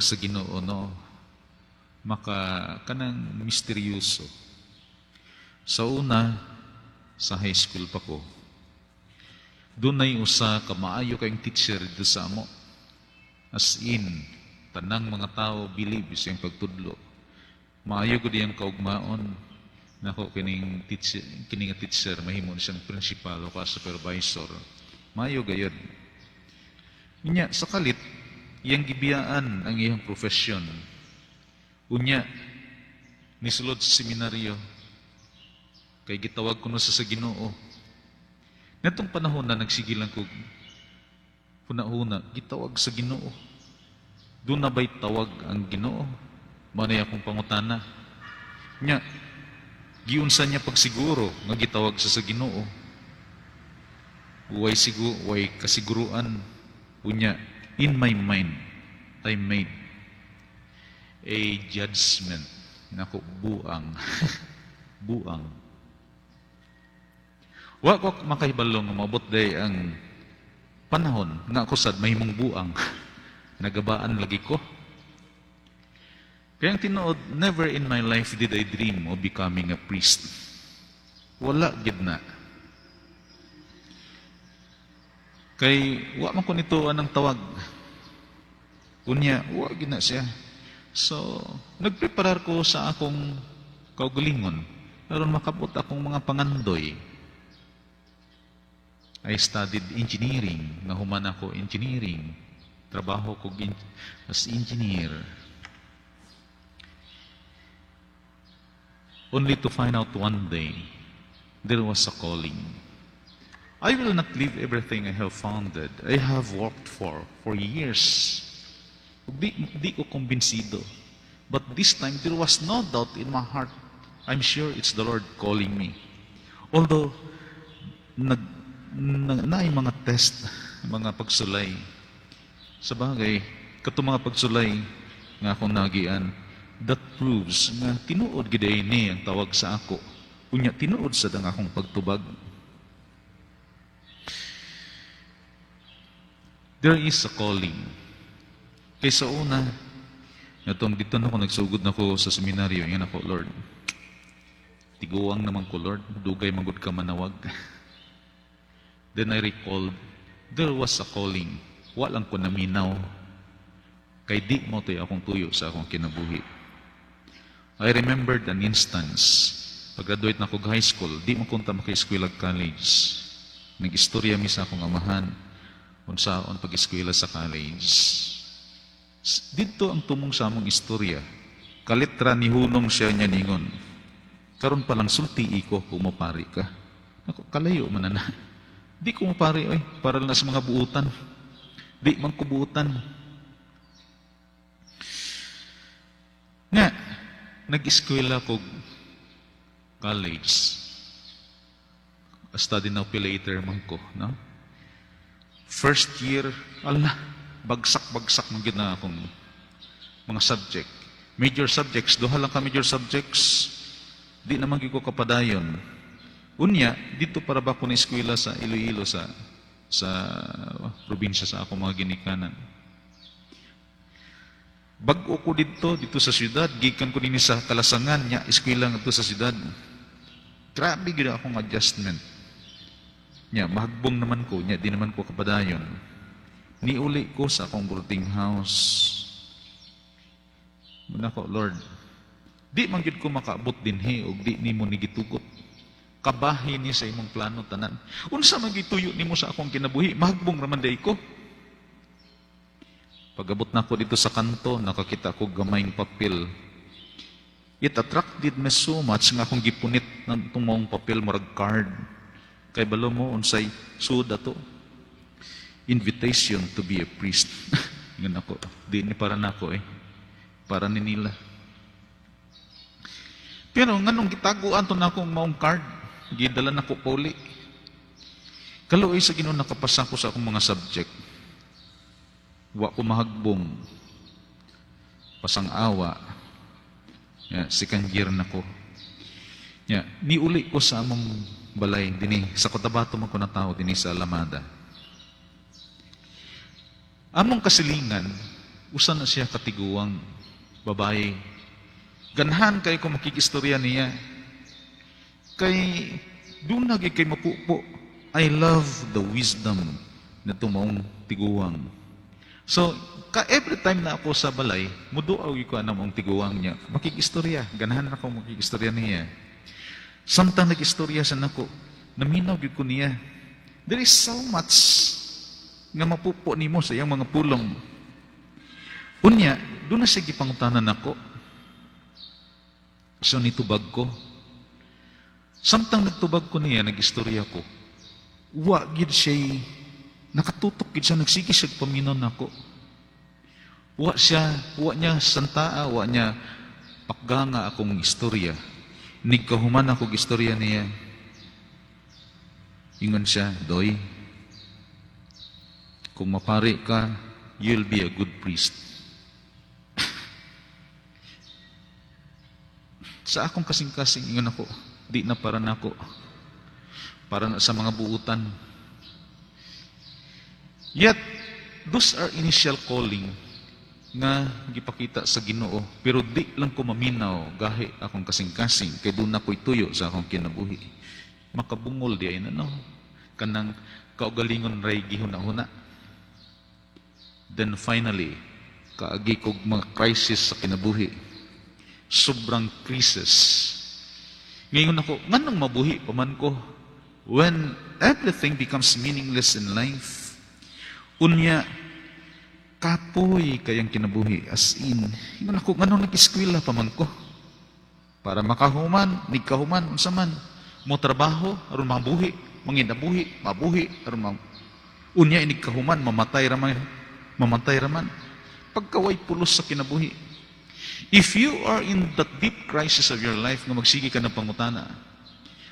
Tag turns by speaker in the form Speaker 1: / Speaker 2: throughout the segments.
Speaker 1: Sa Ginoo, no, maka kanang misteryoso. Sa una, sa high school pa ko, dunay usa ka maayo kayong teacher dito sa amo. As in, tanang mga tao believe sa iyang pagtudlo. Maayo gud iyang kaugmaon. Nako, kining teacher, kining teacher mahimo ni siyang principal o ka supervisor. Maayo gayud. Unya sa kalit, iyang gibiyaan ang iyang profesyon. Unya nisulod sa seminaryo kay gitawag kuno sa Ginoo. Netong panahon na nagsige lang kog huna-huna, gitawag sa Ginoo. Duna ba'y tawag ang Ginoo? Mao akong pangutana. Nya, giunsa niya pagsiguro nga gitawag sa Ginoo? Way sigo, way kasiguruan. Unya, in my mind, I made a judgment. Nako, buang. Buang. Wa ko makahibalo nga maabot day ang panahon nga ako sad mahimong buang. Nagabaan lagi ko. Kaya ang tinuod, never in my life did I dream of becoming a priest. Wala gid na. Kay wa man ko nito anang tawag. Unya, wa gid na siya. So, nagpreparar ko sa akong kaugalingon aron makabot akong mga pangandoy. I studied engineering. Nahuman ako engineering. Trabaho ko as engineer. Only to find out one day, there was a calling. I will not leave everything I have founded, I have worked for years. Di ko kumbinsido. But this time, there was no doubt in my heart. I'm sure it's the Lord calling me. Although, naay mga test, mga pagsulay. Sa bagay, katong mga pagsulay nga akong nagian, that proves nga tinuod gid ni ang tawag sa ako. Unya tinuod sad ang akong pagtubag. There is a calling. Kay sa una, natong dito na ako, nagsugod na ko sa seminaryo, yan ako, "Lord, tiguang naman ko, Lord, dugay magud ka manawag." Then I recalled, there was a calling. Wa lang ko naminaw. Kay di mao to'y akong tuyo sa akong kinabuhi. I remembered an instance. Pag-graduate na ako high school, di mo kunta maka-eskwela college. Nag-istorya mi sa akong amahan unsaon pag-eskwela sa college. Dito ang tumong sa among istorya. Kalitra ni hunong siya niya ningon, "Karon pa lang sulti ko kung mapari ka." Ako, kalayo man na. Di ko mapari, oy, para lang sa mga buutan. Di man ko buutan. Nga, nag-eskwela ko college. Study now pay later man ko, no? First year, ala, bagsak-bagsak man gyud na akong mga subject. Major subjects, duha lang ka major subjects. Di naman gyud ko kapadayon. Unya, dito para ba ko na eskwela sa Iloilo, sa probinsya sa akong mga ginikanan. Bag-o ko dito sa syudad, gikan ko dinhi sa Kalasangan, nya eskwela ngadto sa syudad. Grabe gyud akong adjustment. Nya mahagbong naman ko, nya di naman ko kapadayon. Niuli ko sa akong boarding house. Muna ko, "Lord, di man gyud ko makaabot dinhi og di nimo ni gitugot. Kabahin ni sa imong plano tanan. Unsa man gituyo nimo sa akong kinabuhi, mahagbong raman day ko." Pag-abot na ko dito sa kanto, nakakita ko gamayng papel. It attracted me so much nga akong gipunit ng itong maong papel, murag card. Kay balo mo unsay sud ato? Invitation to be a priest. Ingon ako, di ni para nako eh. Para ni nila. Pero nganong gitaguan to na akong maong card, gidala na ko pauli. Kaluoy sa Ginoo, nakapasa ko sa akong mga subject. Wa ko mahagbong. Pasang awa. Ya, second year na ko. Ya, niuli ko sa among balay dinhi sa Cotabato man ko natawo, dinhi sa Alamada. Among kasilingan, Usa na siya katiguang babae. Ganahan kay ko makikistorya niya. Kay doon na kay mapupo. I love the wisdom na maong tiguang. So, ka every time na ako sa balay, muduaw ko ana maong tiguang niya. Makikistorya. Ganahan na ako makikistorya niya. Samtang nag-istorya sa nako, naminaw gyud ko niya. There is so much nga mapupo nimo sa iyang mga pulong. Unya, doon na siya gipangutanan nako. So nitubag ko. Samtang nagtubag ko niya, nag-istorya ko, wa gid siya nakatutok gid siya, nagsige siya paminaw nako. Wa siya, wa niya santaa, wa niya pakganga akong istorya. Nigkahuman ako istorya niya. Ingon siya, "Doy, kung mapari ka, you'll be a good priest." Sa akong kasing-kasing, ingon ako, di na para nako. Para na sa mga buutan. Yet, those are initial calling nga gipakita sa Ginoo, pero di lang ko maminaw gahi akong kasing-kasing kay doon ako'y tuyo sa akong kinabuhi. Makabungol di ay na, no? Kanang kaugalingon ray gihuna-huna. Then finally, kaagi kog mga crisis sa kinabuhi. Sobrang crisis. Ngayon ako, nganong mabuhi pa man ko when everything becomes meaningless in life? Unya, kapoy kayang kinabuhi, as in. Ingon ako, nganong nag-eskwela pa man ko? Para makahuman, nigkahuman, unsa man? Mo trabaho, aron mabuhi, manginabuhi, mabuhi, aron ma. Unya, inig kahuman, mamatay raman, mamatay raman. Pagkaway pulos sa kinabuhi. If you are in that deep crisis of your life nga magsige ka ng pangutana,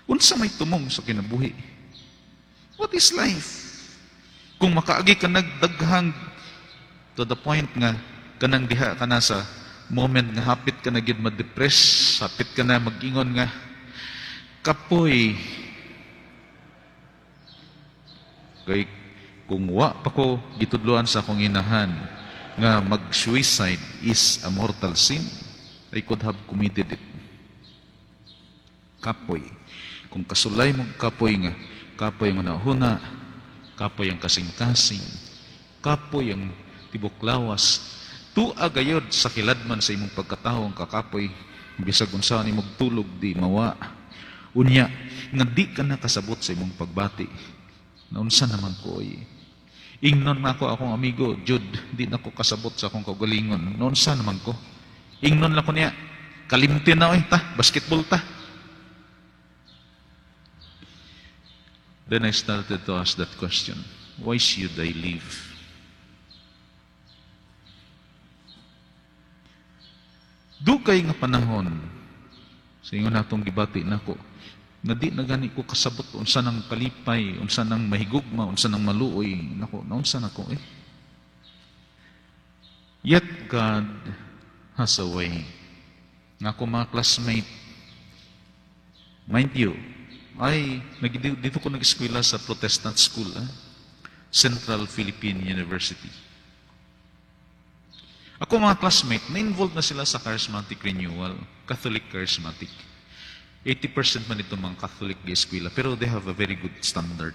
Speaker 1: unsa may tumong sa kinabuhi? What is life? Kung makaagi ka nagdaghang to the point nga kanang diha ka na sa moment nga hapit ka na gyud ma-depress, hapit ka na mag-ingon nga kapoy. Kay kung wa pa ko gitudloan sa akong inahan nga mag-suicide is a mortal sin, I could have committed it. Kapoy. Kung kasulay mo kapoy nga, kapoy ang hunahuna, kapoy ang kasing-kasing, kapoy ang tibok lawas, tua gayod sa kiladman sa imong pagkatawo ang kakapoy, bisag unsa nimong tulog di mawa. Unya, nga di ka nakasabot sa imong pagbati. Naunsa naman ko oy. Ingnon nga ako akong amigo, "Jude, di na ko kasabot sa akong kaugalingon. Naunsa naman ko?" Ingnon lang ko niya, "Kalimti na oy, ta, basketball ta." Then I started to ask that question, why should I live? Dugay nga panahon, sa ingon natong gibati nako, nga di na gani ko kasabot unsa nang kalipay, unsa nang mahigugma, unsa nang maluoy nako, naunsa nako eh. Yet God has a way. Nga ako mga classmate, mind you, ay dito ko nag-eskwela sa Protestant school, Central Philippine University. Ako mga classmate, na-involved na sila sa charismatic renewal, Catholic charismatic. 80% man ito mga Catholic di eskwela, pero they have a very good standard.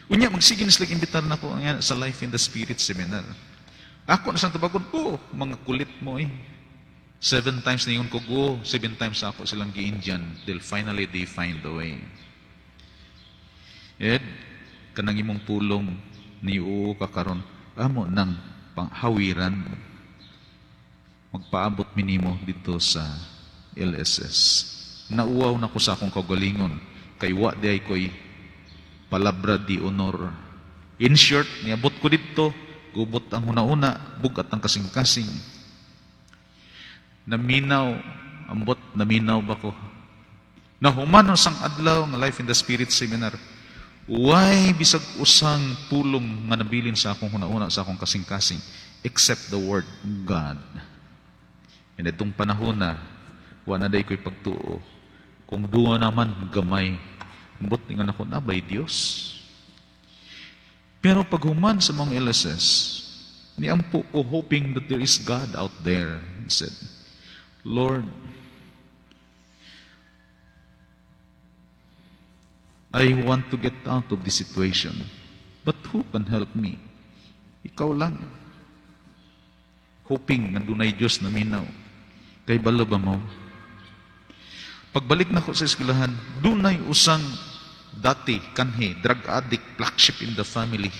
Speaker 1: Unya, magsige na sila imbitar na ko nga sa Life in the Spirit seminar. Ako na sang tubagon, oh, mga kulit mo eh. 7 times na yun ko go, 7 times ako silang gi-Indian, till finally they find the way. Ed, kanang imong pulong ni oo kakaron, amo nang panghawiran, magpaabot minimo dito sa LSS. Nauwaw na ko sa akong kaugalingon, kay wa di ay ko'y palabra di honor. In short, niabot ko dito, gubot ang huna-huna, bugat ang kasing-kasing. Naminaw, ambot, naminaw ba ko? Nahuman sang adlaw nga Life in the Spirit seminar, why bisag usang pulong nga nabilin sa akong huna-huna, sa akong kasing-kasing, except the word God. And itong panahon na, wa na day ko'y pagtuo. Kung duwa naman, gamay. Ambot, ingon ako, na by Diyos. Pero paghuman sa mga LSS, Niampo ko hoping that there is God out there. He said, "Lord, I want to get out of this situation. But who can help me? Ikaw lang." Hoping nga dunay Diyos na minaw. Kay balo ba mo? Pagbalik na ko sa eskwelahan, dunay usang dati kanhi, drug addict, black sheep in the family,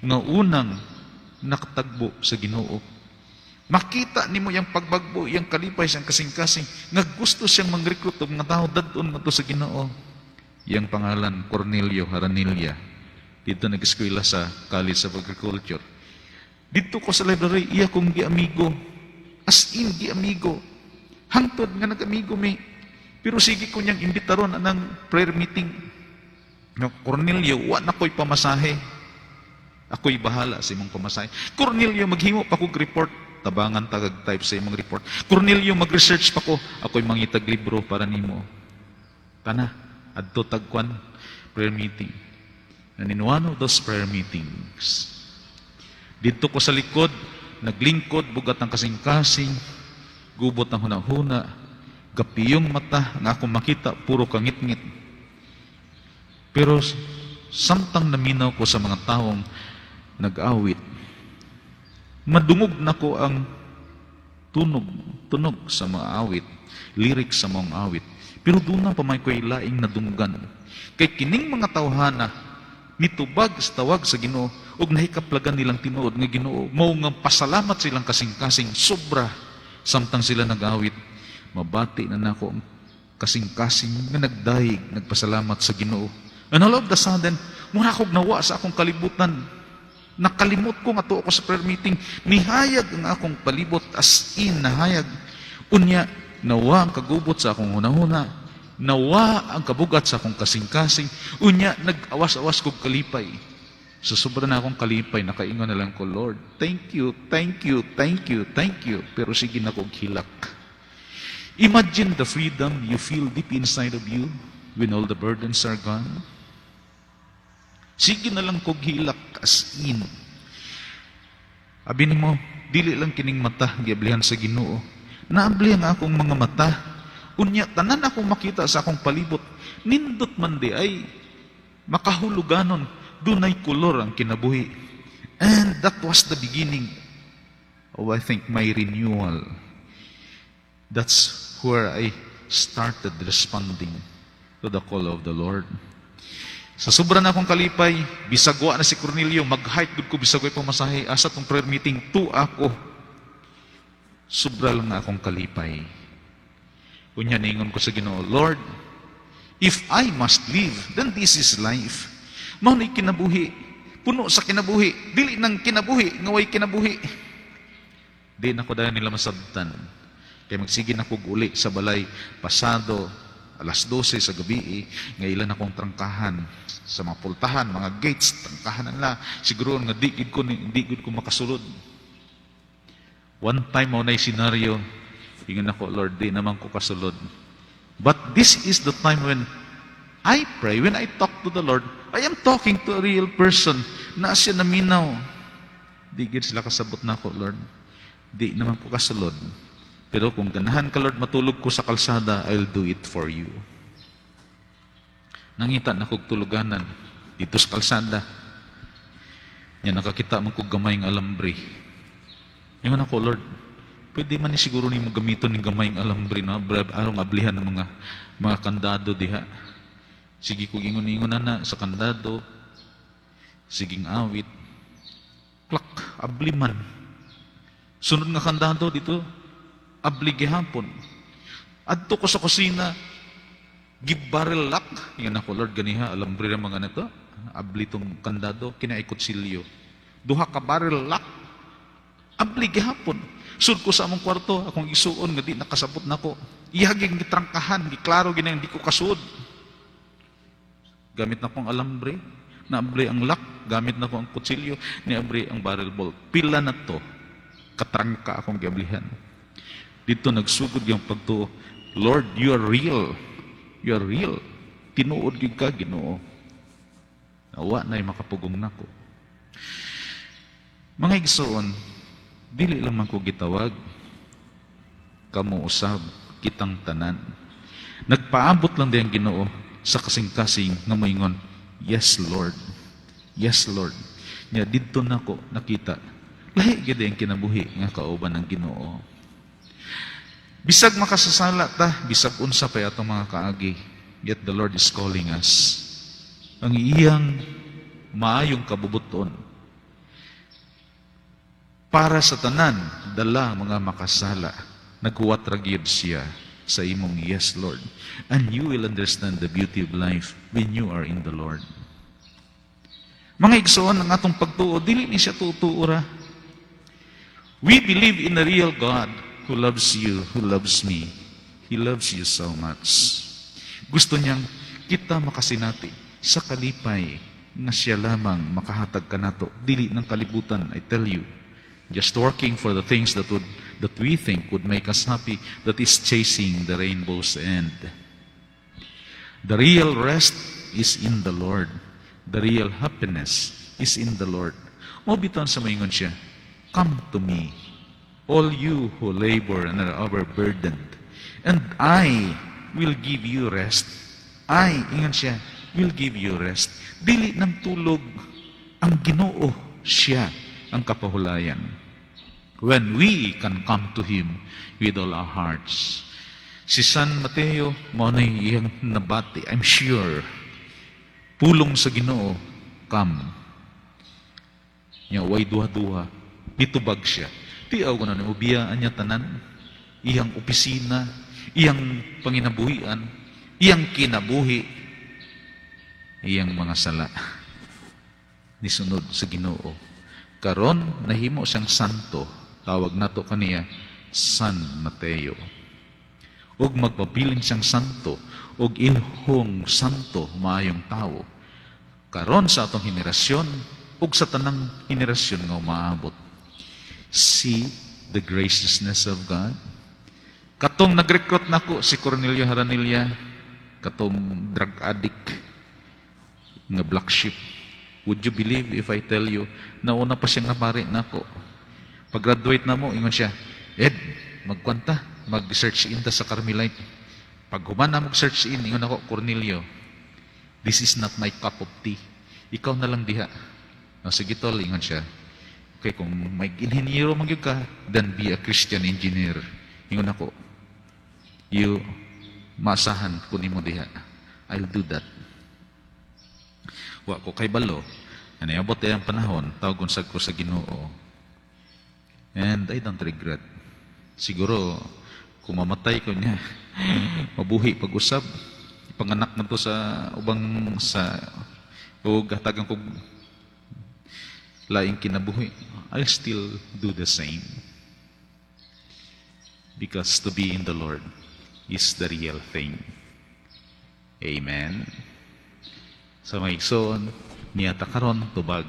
Speaker 1: nga unang nakatagbo sa Ginoo. Makita nimo yang pagbagbo, yang kalipay siyang kasing-kasing, nga gusto siyang mang-recruit og mga tao dadon ngadto sa Ginoo. Yang pangalan Cornelio Haranilla. Dito nag-eskwela sa College of Agriculture. Dito ko sa library, iya kong giamigo. As in, giamigo. Hangtod nga nag-amigo mi. Pero sige ko niyang imbitaron anang prayer meeting. No, "Cornelio, wa na ko'y pamasahe. Ako'y bahala sa imong pamasahe. Cornelio, maghimo pa kog report. Tabangan tagag type sa imong report. Cornelio, mag-research pa ko. Ako'y mangitag libro para nimo. Tana, adto tagkwan prayer meeting." And in one of those prayer meetings, dito ko sa likod, naglingkod, bugat ang kasing-kasing, gubot ang hunahuna, gapiyong mata, nga akong makita, puro kangit-ngit. Pero samtang naminaw ko sa mga taong nag-awit, madungog na ko ang tunog, tunog sa mga awit, lyrics sa mga awit. Pero doon na pa may ko'y laing nadunggan. Kay kining mga tawhana, nitubag sa tawag sa Ginoo ug nahikaplagan nilang tinuod nga Ginoo mao nga pasalamat silang kasing-kasing sobra samtang sila nag-awit. Mabati na nako ang kasing-kasing nga nagdayeg, nagpasalamat sa Ginoo. And all of the sudden, mura kog nawa sa akong kalibutan. Nakalimot ko nga ako sa prayer meeting. Nihayag ang akong palibot, as in nahayag. Unya nawa ang kagubot sa akong hunahuna, nawa ang kabugat sa akong kasing-kasing. Unya nag-awas-awas kog kalipay. Sa sobra na akong kalipay, nakaingon na lang ko, "Lord, thank you, thank you, thank you, thank you." Pero sige na kog hilak. Imagine the freedom you feel deep inside of you when all the burdens are gone. Sige na lang kog hilak, as in. Abi nimo, dili lang kining mata giablihan sa Ginoo. Naabli ang akong mga mata. Unya tanan akong makita sa akong palibot, nindot man di ay makahuluganon, dunay kolor ang kinabuhi. And that was the beginning of, I think, my renewal. That's where I started responding to the call of the Lord. Sa sobra na akong kalipay, bisag wa na si Cornelio, mag-hike gud ko bisag way pamasahe, asa tong prayer meeting, tu ako. Sobra lang na akong kalipay. Unya ningon ko sa Ginoo, "Lord, if I must live, then this is life." Mao ni kinabuhi. Puno sa kinabuhi. Dili nang kinabuhi, nga way kinabuhi. Di na ko dayon nila masabtan. Kay magsige na kog uli sa balay pasado alas 12 sa gabi, nga ilan akong trangkahan sa mga pultahan, mga gates, trangkahan na nila. Siguro nga di gid ko makasulod. One time mao na senaryo, ingon ako, "Lord, di naman ko kasulod." But this is the time when I pray, when I talk to the Lord, I am talking to a real person na siya naminaw. Di gid sila kasabot na ako, "Lord. Di naman ko kasulod. Pero kung ganahan ka, Lord, matulog ko sa kalsada, I'll do it for you." Nangita na kog tuluganan dito sa kalsada. Nya nakakita man kog gamay nga alambre. Ingon ako, "Lord, pwede man ni siguro nimo gamiton ning gamay nga alambre na arong ablihan ng mga kandado diha." Sige kog ingon-ingon na na sa kandado. Siging awit. Klak, abli man. Sunod nga kandado dito, abli gihapon. Adto ko sa kusina, gibarrel lock. Ingon ako, "Lord, ganiha, alambre ra mga nato. Abli tong kandado, kinaay kutsilyo." Duha ka barrel lock. Abli gihapon. Sud ko sa among kwarto, akong isuon nga di nakasabot nako. Iyaging gitrangkahan, giklaro ginang di ko kasud. Gamit na kong alambre, naabli ang lock, gamit na ko ang kutsilyo, niabri ang barrel bolt. Pila na to, katrangka akong giablihan. Dito nagsugod yung pagtuo, "Lord, you are real. You are real. Tinuod gyud ka, Ginoo. Wa na'y makapugong nako." Mga igsoon, dili lamang ko gitawag, kamo usab, kitang tanan. Nagpaabot lang din ang Ginoo sa kasing-kasing nga moingon, "Yes, Lord. Yes, Lord." Nya didto nako nakita. Lahi gyud ang kinabuhi nga kauban ng Ginoo. Bisag makasasala ta, bisag unsa pa atong mga kaagi, yet the Lord is calling us. Ang iyang maayong kabubuton para sa tanan, dala mga makasala, naghuwat ra gyud siya sa imong "Yes, Lord." And you will understand the beauty of life when you are in the Lord. Mga igsoon, ang atong pagtuo, dili ni siya tuo ra. We believe in a real God who loves you, who loves me. He loves you so much. Gusto niyang kita makasinati sa kalipay nga siya lamang makahatag kanato. Dili ng kalibutan, I tell you. Just working for the things that we think would make us happy, that is chasing the rainbow's end. The real rest is in the Lord. The real happiness is in the Lord. Mao bitaw sa maingon siya, "Come to me, all you who labor and are overburdened, and I will give you rest." "I," ingon siya, "will give you rest." Dili ng tulog ang Ginoo, siya ang kapahulayan. When we can come to Him with all our hearts. Si San Mateo, mao na iyang nabati, I'm sure. Pulong sa Ginoo, "Come." Nya way duha-duha, nitubag siya. Tiaw ko na ni ubiyaan niya tanan, iyang opisina, iyang panginabuhian, iyang kinabuhi, iyang mga sala. Nisunod sa Ginoo. Karon nahimo siyang santo, tawag nato kaniya San Mateo. Ug magpabilin siyang santo, ug ilhong santo, maayong tawo. Karon sa atong henerasyon ug sa tanang henerasyon nga umaabot. See the graciousness of God. Katong nag-recruit nako si Cornelio Haranilla, katong drug addict nga black sheep. Would you believe if I tell you, nauna pa siyang napari nako? Pag-graduate na mo, ingon siya, "Ed, magkwanta, mag-search in ta sa Carmelite." Pag human na mag-search in, ingon ako, "Cornelio, this is not my cup of tea. Ikaw na lang diha." "O, sige tol," ingon siya. "Okay, kung may inhinyero man gyud ka, then be a Christian engineer." Ingon ako, "You, maasahan ko nimo diha. I'll do that." Wa ko kaybalo. Ano, abot ang panahon, tawgon sad ko sa Ginoo. And I don't regret. Siguro, kung mamatay ko niya, mabuhi pag-usab, ipanganak na to sa ubang sa o hatagan kog laing kinabuhi, I'll still do the same. Because to be in the Lord is the real thing. Amen. Sa mga igsoon, niya ta karon tubag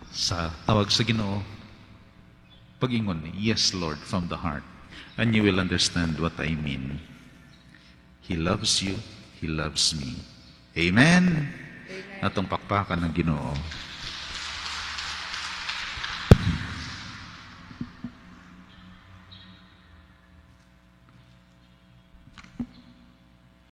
Speaker 1: sa tawag sa Ginoo, pag-ingon, "Yes, Lord," from the heart. And you will understand what I mean. He loves you. He loves me. Amen. Atong pakpakan ng Ginoo.